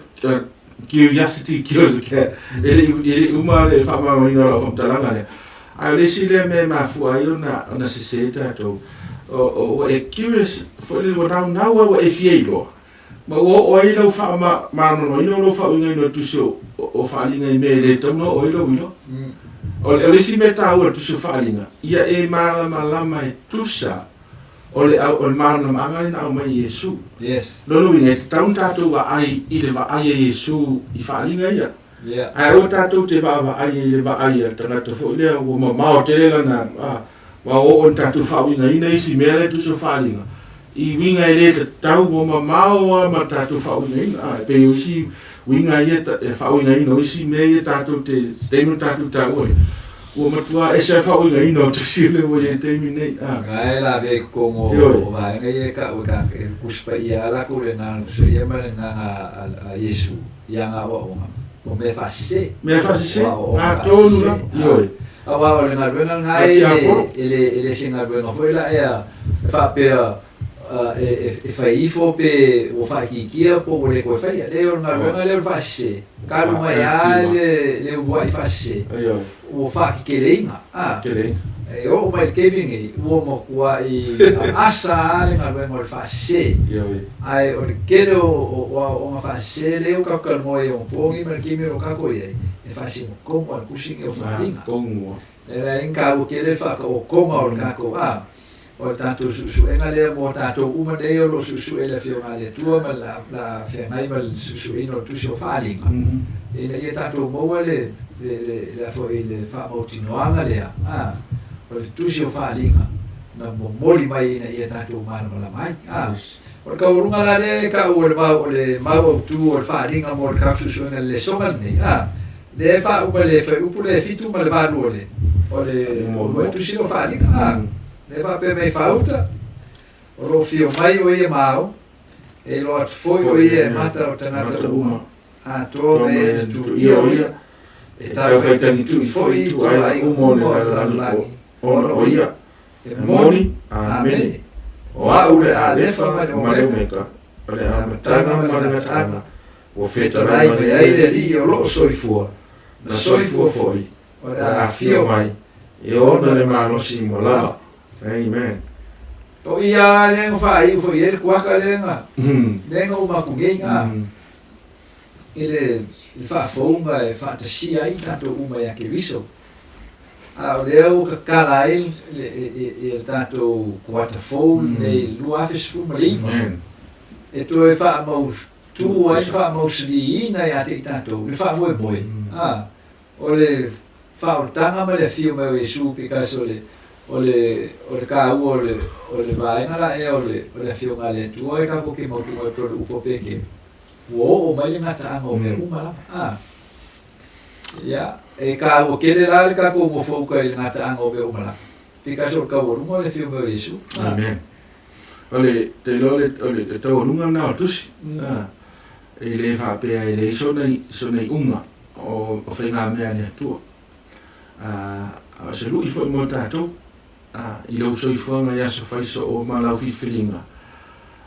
curiosity kills the cat. E le i, e le i uma le faamalamalamaina o lau faamatalaga lea. Ae o le isi lea mea e mafua ai ona, ona sese tatou, o, o, ua e curious foi lele, ua naunau lava ua e fia iloa. Ma ua oo ai lau faamalamalamaina o lou faauigaina o le tusi o Faaaliga i mea e le tatau ona oo ai lou iloa. O le isi mea taua i le tusi o Faaaliga, ia e malamalama e tusa o le o le malamalamaaga lea na aumai e Iesu. Yes. Lona uiga, e tatau ona tatou vaai i le vaai a Iesu i Faaaliga ia. Yeah. Ae aua tatou te vaavaai i le vaai a le tagata foi lea ua mamao tele lana ua oo ina tatou faauigaina isi mea lea e tusa o faaaliga i uiga e le tatau ua mamao lava ma le tatou faauigaina. E pei o isi uiga ia e faauigaina o isi mea ia tatou te se taimi ona tatou taua ai ua matua ese lava le faauigaina o tusi lea ua i ai i le taimi nei. Ae lavea i totonu o vaega ia e tau e Tusi Paia lava latou le agaga o Iesu ma le agaga a Iesu. I ana aoaoga, o mea faasese. Mea faasese, na tonu la, ioe. Aua o le galuega lena e le se galuega foi la ea e faapea e fai ifo pe ua faaitiitia po ua le toe faia. Leai, o le galuega lea o le faasese, talu mai lava le uluai faasese, ua faateteleina. E oo mai i le taimi lenei, ua matuai aasa lava le galuega o le faasese. Ae o le tele o aoaoga faasese lea ua tatou talanoa ai i ona po nei ma le taimi o lo o tatou i ai, e faasino tonu lava i le tusi lenei o Faaaliga. O le ala ai ona taua tele le faataotoga o le tatou, a, O le tatou suesuega lea mo tatou uma nei o lo o suesue i le Afioga a le Atua ma le a feagai ma le suesueina o le Tusi o Faaaliga, ina ia tatou maua le, le, le, le, foi, le faamautinoaga lea, a, o le Tusi o Faaaliga na momoli mai ina ia tatou malamalama ai. A, o le taualuga la lea e tau o le mau, o le mau autu o le Faaaliga mo le tatou suesuega i le lesoga lenei, a, lea e faauma i le fuaiupu lea e 7 ma le 8 o le, o le, o le Tusi o Faaaliga, a. Lea faapea mai faauta, o lo o fio mai o ia ma ao, e iloa atu foi o ia e mata o tagata uma, atoa me e na tuuia o ia, e taufaitagitui foi i ituaiga uma o le lalolagi, ona o ia, e moni, Amene. O au le Alefa ma le Omeka, o le amataga ma le gataaga, ua fetalai mai ai le Alii o loo soifua, na soifua foi, o le a afio mai e ona le malosi mo lava. Amen. O ia lea na faaiu foi i ai le kuaka lea na, lea na uma atu nei na, i le, le faafouga e faatasia ai tatou uma ia Keriso. A o lea ua tatala ai le, le, le tatou kuata fou lenei i le 2019. E toe faamautu ai, faamausaliina ia te i tatou le faamoemoe. A, O le faaolataga ma le afio mai o Iesu because o le o le o le taua o le o le vaega la ea o le o le afioga a le Atua e tatou te mautinoa i totonu o le upu a Petelo, ua oo mai le gataaga o mea uma lava. A. Ia, e taua tele la le tatou nofouta i le gataaga o mea uma lava because o le taualuga o le afio mai o Iesu. A. Amen. O le, te iloa o le, o le taualuga lena o le tusi. A. E le faapea e leai sona, sona iuga o, o faigamea a le Atua. A, o se lu'i foi mo tatou, a, i lou soifuaga i aso fai soo ma lau filifiliga,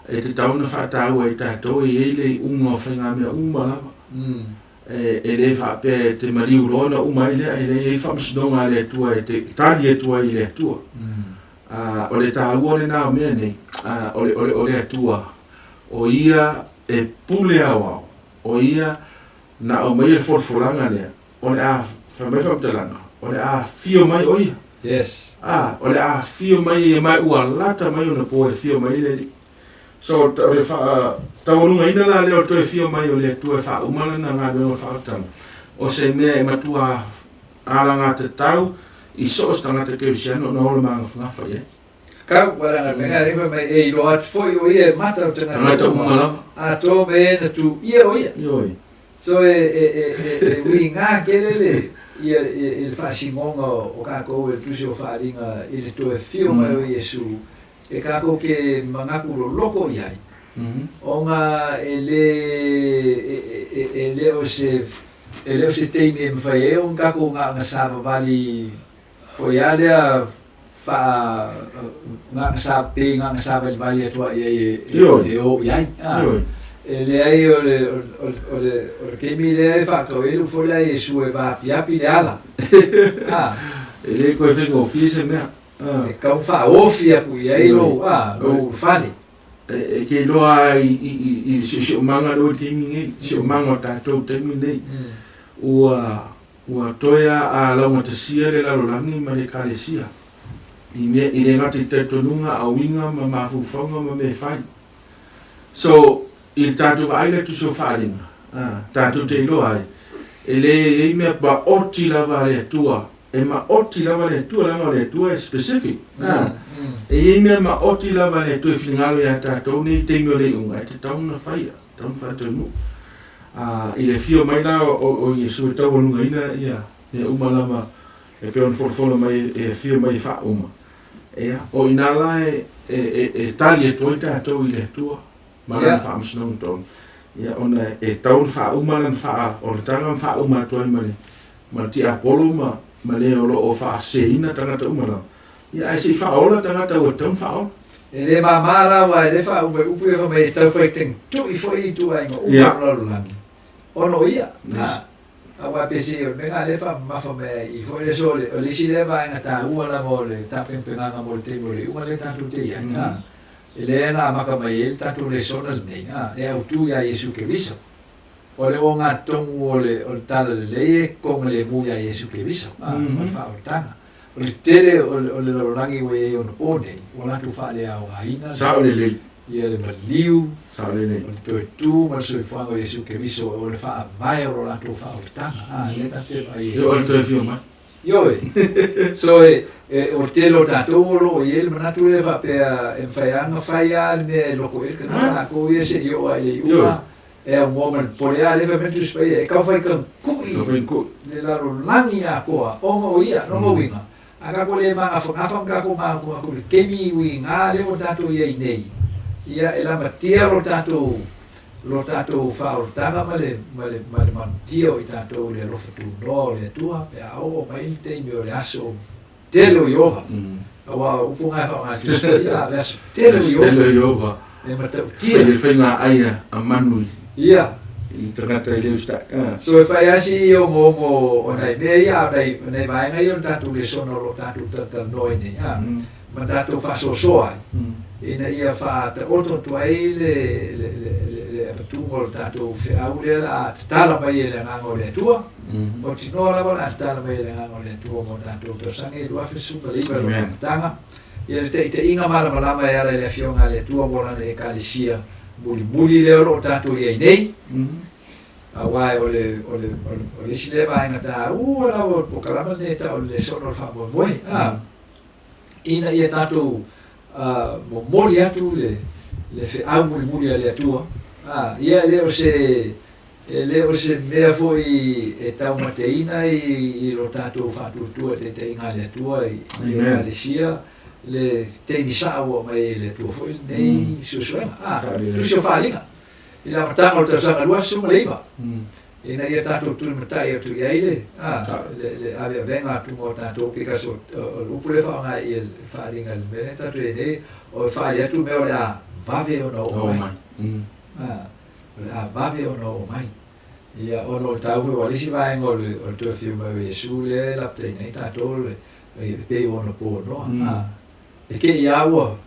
e tatau ona faataua e tatou e i ai le iuga o faigamea uma lava. E, e le faapea e te maliu loa ona uma ai lea, e leai, e i ai faamasinoga a le Atua e te tali atu ai i le Atua. A, o le taua lena o mea nei, a, o le, o le, o le Atua, o Ia e pule aoao, o Ia na aumaia le folafolaga lea, o le a, fai mai le faamatalaga, o le a afio mai o Ia. Yes. A, o le a afio mai ia mai ua lata mai ona po e afio mai le Alii. So, o le faa, taualugaina la lea o le toe afio mai o le Atua e faauma lana galuega o le faaolataga, o se mea e matua alagatatau i so o se tagata kerisiano ona ola magafagafa i ai. Kau, ua leaga mea le fai mai e iloa atu foi o ia e mata o tagata uma lava. Atoa me e na tuuia o ia. Ioe. So e e e e e uiga tele le ia i le faasinoga o tatou e le Tusi o Faaaliga i le toe afio mai o Iesu e tatou te manatu loloko i ai. Ona e le e e e le o se e le o se taimi e mafai ai ona tatou gagasavavali foi lava lea faa gagasa pe gagasa valivali atu ai i ai e o i ai. E leai o le o le o le o le taimi lea e faatau ai le foi la Iesu e vaapiapi le ala. E le toe faigofie se mea. E tau faaofi atu i ai lou lou ulufale. E te iloa i i i le siosiomaga lea ua i le taimi nei, siosiomaga o tatou i le taimi nei, ua Ua toe a laugatasia le lalolagi ma le Ekalesia i mea i le gata i talitonuga, auiga ma mafaufauga ma mea e fai. So, i le tatou vaai lea tusi o faaaliga, a, tatou te iloa ai, e le i ai mea maoti lava a le Atua, e maoti lava le Atua, leaga o le Atua e specific, a, e i ai mea maoti lava a le Atua e finagalo ia tatou nei i taimi o le iuga, e tatau ona faia. Tatau ona faataunuu. A, i le afio mai la o Iesu e taualugaina ia mea uma lava e pei ona folafola mai e afio mai e faauma, ia, o i ina la e, e, e, e tali atu ai tatou i le Atua ma lana faamasinoga tonu, ia, ona e tatau ona faauma lana faaolataga ma faauma atu ai ma le, ma le tiapolo ma, ma le o lo o faaseseina tagata uma lava. Ia, ae se i faaola tagata ua tatau ona faaola. E le māmā la aua e le faauma i upu ia fai mai e tau fai tagitu'i foi i ituaiga uma o le lalolagi ona o ia. Yes. Aua peiseai o le mea lena lea e faamamafa mai ai i foi le aso o le o le isi lea vaega taua lava o le tapenapenaga mo le taimi o le iuga lea tatou te i ai. E lea na amata mai ai le tatou lesona lenei, e autu iā Iesu Keriso. O le ogatotonu o le o le Talalelei e kogalemu iā Iesu Keriso, o le faaolataga. O le tele o le lalolagi ua i ai onapō nei, ua latou faaleaogaina Sao lelei. ia le maliu, Sao lelei. o le toe tū ma le soifuaga o Iesu Keriso, o le faavae o lo latou faaolataga. A, lea tatou te vaai ai. E oo i le toe afio mai. Ioe. So e, e, o le tele o tatou o lo o i ai le manatu lea faapea e mafai lava ona fai lava le mea e loko i ai le tagata lakou ia seia oo lava i le iuga e aunoa ma le popole. A lea fai mai le Tusi Paia, e taufai kankui le lalolagi atoa ona o ia. Lona uiga, a tatou le magafagafa ma tatou manatunatu i le taimi uiga lea ua tatou i ai nei, ia e lamatia lo tatou lo tatou faaolataga ma le ma le ma le manutia o i tatou i le alofa tunoa o le Atua pe a oo mai le taimi o le aso tele o Ieova. Aua o upu na e faaaoga e Tusi Paia, le aso tele o Ieova. Tele o Ieova. E matautia. Fai le faiga ai a manu i. Ia. I tagata e le usitai. So e fai lava si ogoogo o nai mea ia, a o nai, nai vaega ia o le tatou lesona o lo o tatou talatalanoa ai nei, a, ma tatou faasoasoa ai, ina ia faataoto atu ai le, le, le, le, le avatuga o le tatou feau lea o le a tatala mai e le Agaga o le Atua. Mautinoa lava o le a tatala mai e le Agaga o le Atua mo tatou tausaga e 2019 i lona amataga. Ia le taitaiga malamalama e ala i le Afioga a le Atua mo Lana Ekalesia mulimuli lea o lo o tatou i ai nei, aua o le, o le, o le, o le isi lea vaega taua lava o le polokalama lenei e tau o le lesona o le faamoemoe, a, ina ia tatou momoli atu le, le feau mulimuli a le Atua, a, ia e le o se, E le o se mea foi e taumateina i lo tatou faatuatua i taitaiga a le Atua i Ekalesia le taimi sao ua aumai ai e le Atua foi lenei suesuega. A, tusi o Faaaliga i le amataga o le tausaga 2019, ina ia tatou tulimatai atu i ai le, a, le, le aveavega atu mo tatou, because o, o le upu lea e faaaoga i le Faaaliga i le mea lea tatou i ai nei, o e faaali atu mea o le a vave ona oo mai. A. O le a vave ona oo mai. Ia, ona o le taua foi, aua o le isi vaega o le, o le toe afio mai o Iesu lea e lapataiina ai tatou, le, e pei o ona po noa. A, e te i a ua,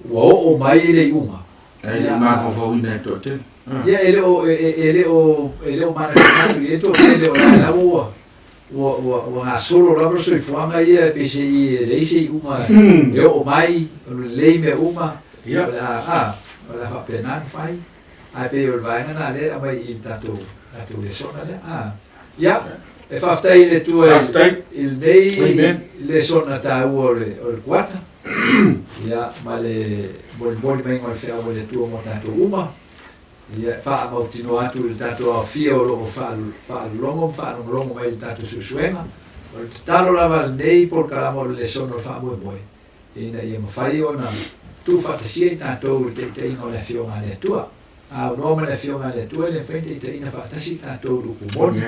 ua oo mai le iuga. Ae le i mafaufauina e toatele. Ia, e le o, e, e le o, e le o manatunatu i ai le toatele o la e lava ua, ua, ua, ua gasolo lava le soifuaga ia e pei se i e leai se iuga e oo mai, o le lelei mea uma, o le a, a, o le a faapena ona fai. Ae pei o le vaega lena lea e aumai i le tatou, tatou lesona lea. A, ia, e faafetai i le Atua i lenei lesona taua o le, o le kuata, ia, ma le molimoli maiga o le feau a le Atua mo tatou uma. Ia, e faamautinoa atu i le tatou aofia o lo o faalologo ma faalogologo mai i le tatou suesuega, o le tatalo lava a lenei polokalama o le lesona o le faamoemoe, ina ia mafai ona tuufaatasia i tatou i le taitaiga o le Afioga a le Atua. A aunoa ma le Afioga a le Atua, e le mafai ona taitaiina faatasi i tatou i le upu moni.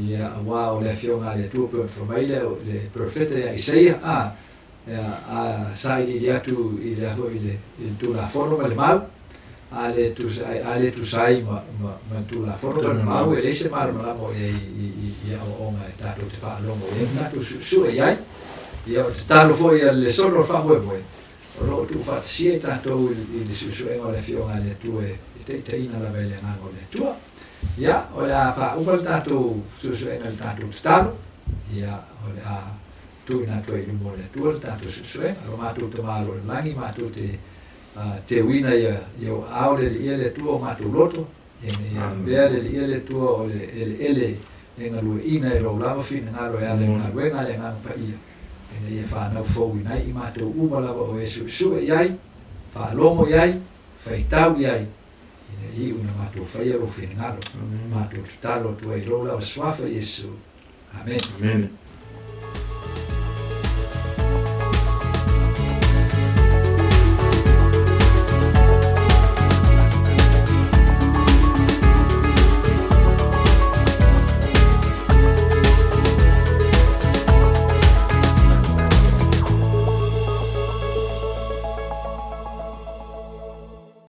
Ia, aua o le Afioga a le Atua pei ona fai mai le, le perofeta ia Isaia, a, a sailiili atu i le, i le, i le Tulafono ma le mau, a le tusa, a le tusa ai ma, ma, ma le Tulafono ma le mau, e leai se malamalama o i ai i, i, i aoaoga e tatou te faalogo i ai ma tatou suesue i ai. Ia, o le tatalo foi a le lesona o le faamoemoe, o lo o tuufaatasia i tatou i, i le suesuega o le Afioga a le Atua e, e taitaiina lava e le Agaga o le Atua. Ia, o le a faauma le tatou suesuega i le tatou tatalo. Ia, o le a tuuina atu ai i luma o le Atua le tatou suesuega. Lo matou Tama o lo o i le lagi, matou te teuina ia i ou aao le Alii le Atua o matou loto, ina ia avea le Alii le Atua o le eleele e galueaiina e lou lava finagalo e ala i le galuega a le Agaga Paia, ina ia fanau fouina ai i matou uma lava o e suesue i ai, faalogo i ai, faitau i ai, ina ia iu ina matou faia lou finagalo. Matou tatalo atu ai i lou lava Suafa Iesu. Amene. Amene.